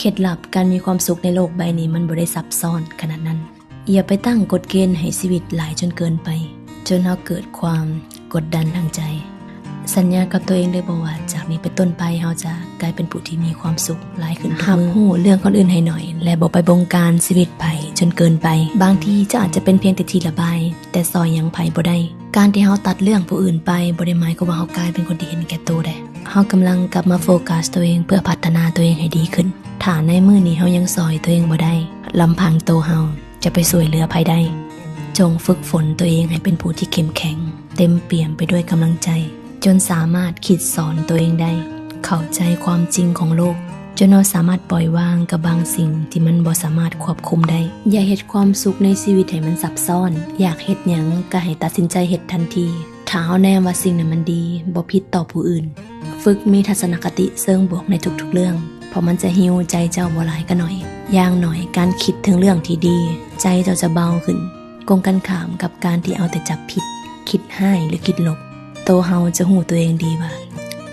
ເຄັດລັບການມີຄວາມສຸກໃນໂລກໃບນີ້ ມັນບໍ່ໄດ້ຊັບຊ້ອນຂະໜາດນັ້ນ. ຢ່າໄປຕັ້ງກົດເກນໃຫ້ຊີວິດຫຼາຍຈົນເກີນໄປ, ຈົນເຮົາເກີດຄວາມກົດດັນທາງໃຈ. ສັນຍາກັບຕົວເອງໄດ້ບໍ່ວ່າ ຈາກນີ້ເປັນຕົ້ນໄປ ເຮົາຈະກາຍເປັນຜູ້ທີ່ມີຄວາມສຸກຫຼາຍຂຶ້ນທຸກມື້. ຮັບຮູ້ເລື່ອງຄົນອື່ນໃຫ້ໜ້ອຍ ແລະ ບໍ່ໄປບົງການຊີວິດໃຜຈົນເກີນໄປ. ບາງທີເຈົ້າອາດຈະເປັນພຽງແຕ່ທີ່ລະບາຍ, ແຕ່ຊ່ອຍຫຍັງໃຜບໍ່ໄດ້. ການທີ່ເຮົາຕັດເລື່ອງຜູ້ອື່ນໄປ ບໍ່ໄດ້ໝາຍຄວາມວ່າເຮົາກາຍເປັນຄົນທີ່ເຫັນແກ່ໂຕເດ້. ເຮົາກຳລັງກັບມາໂຟກັສຕົວເອງ ເພື່ອພັດທະນາຕົວເອງໃຫ້ດີຂຶ້ນ. ຖ້າໃນມື້ນີ້ເຮົາຍັງຊ່ອຍຕົວເອງບໍ່ໄດ້, ລຳພັງໂຕເຮົາຈະໄປຊ່ວຍເຫຼືອໃຜໄດ້? ຈົ່ງຝຶກຝົນຕົວເອງໃຫ້ເປັນຜູ້ທີ່ເຂັ້ມແຂງ, ເຕັມປ່ຽມໄປດ້ວຍກຳລັງໃຈ, ຈົນສາມາດຄິດສອນຕົວເອງໄດ້, ເຂົ້າໃຈຄວາມຈິງຂອງໂລກ, ຈົນເຮົາສາມາດປ່ອຍວາງກັບບາງສິ່ງທີ່ມັນບໍ່ສາມາດຄວບຄຸມໄດ້. ຢ່າເຮັດຄວາມສຸກໃນຊີວິດໃຫ້ມັນຊັບຊ້ອນ. ຢາກເຮັດຫຍັງກໍໃຫ້ຕັດສິນໃຈເຮັດທັນທີ. ຖ້າເຮົາແນມວ່າສິ່ງນັ້ນມັນດີ, ບໍ່ຜິດຕໍ່ຜູ້ອື່ນ, ຝຶກມີທັດສະນະຄະຕິເຊີງບວກໃນທຸກໆເລື່ອງ, ເພາະມັນຈະຮິວໃຈເຈົ້າບໍ່ຫຼາຍກໍໜ້ອຍ. ຢ່າງໜ້ອຍການຄິດເຖິງເລື່ອງທີ່ດີ, ໃຈເຈົ້າຈະເບົາຂຶ້ນ. ກົງກັນຂ້າມກັບການທີ່ເອົາແຕ່ຈັບຜິດ, ຄິດຮ້າຍ ຫຼື ຄິດລົບ, ໂຕເຮົາຈະຮູ້ຕົວເອງດີວ່າ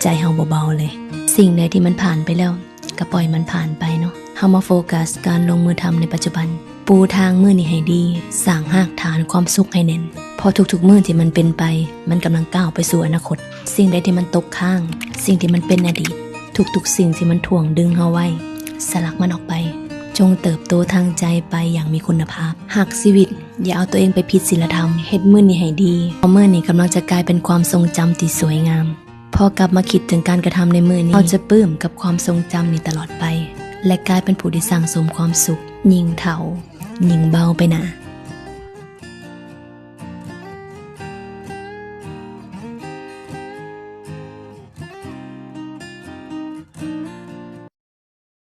ໃຈເຮົາບໍ່ເບົາເລີຍ. ສິ່ງໃດທີ່ມັນຜ່ານໄປແລ້ວ ກໍປ່ອຍມັນຜ່ານໄປເນາະ. ເຮົາມາໂຟກັສການລົງມືທຳໃນປັດຈຸບັນ. ປູທາງມື້ນີ້ໃຫ້ດີ, ສ້າງຮາກຖານຄວາມສຸກໃຫ້ແໜ້ນ, ເພາະທຸກໆມື້ທີ່ມັນເປັນໄປ ມັນກຳລັງກ້າວໄປສູ່ອະນາຄົດ. ສິ່ງໃດທີ່ມັນຕົກຄ້າງ, ສິ່ງທີ່ມັນເປັນອະດີດ, ທຸກໆສິ່ງທີ່ມັນຖ່ວງດຶງເຮົາໄວ້, ສະຫຼັດມັນອອກໄປ. ຈົ່ງເຕີບໂຕທາງໃຈໄປຢ່າງມີຄຸນນະພາບ. ຮັກຊີວິດ, ຢ່າເອົາຕົວເອງໄປຜິດສີລະທຳ. ເຮັດມື້ນີ້ໃຫ້ດີ, ເພາະມື້ນີ້ກຳລັງຈະກາຍເປັນຄວາມຊົງຈຳທີ່ສວຍງາມ. ພໍກັບມາຄິດເຖິງການກະທຳໃນມື້ນີ້, ເຮົາຈະປຶ້ມກັບຄວາມຊົງຈຳນີ້ຕະຫຼອດໄປ ແລະ ກາຍເປັນຜູ້ທີ່ສັ່ງສົມຄວາມສຸກ, ຍິ່ງເຖົ້າ, ຍິ່ງເບົາໄປໜ້າ.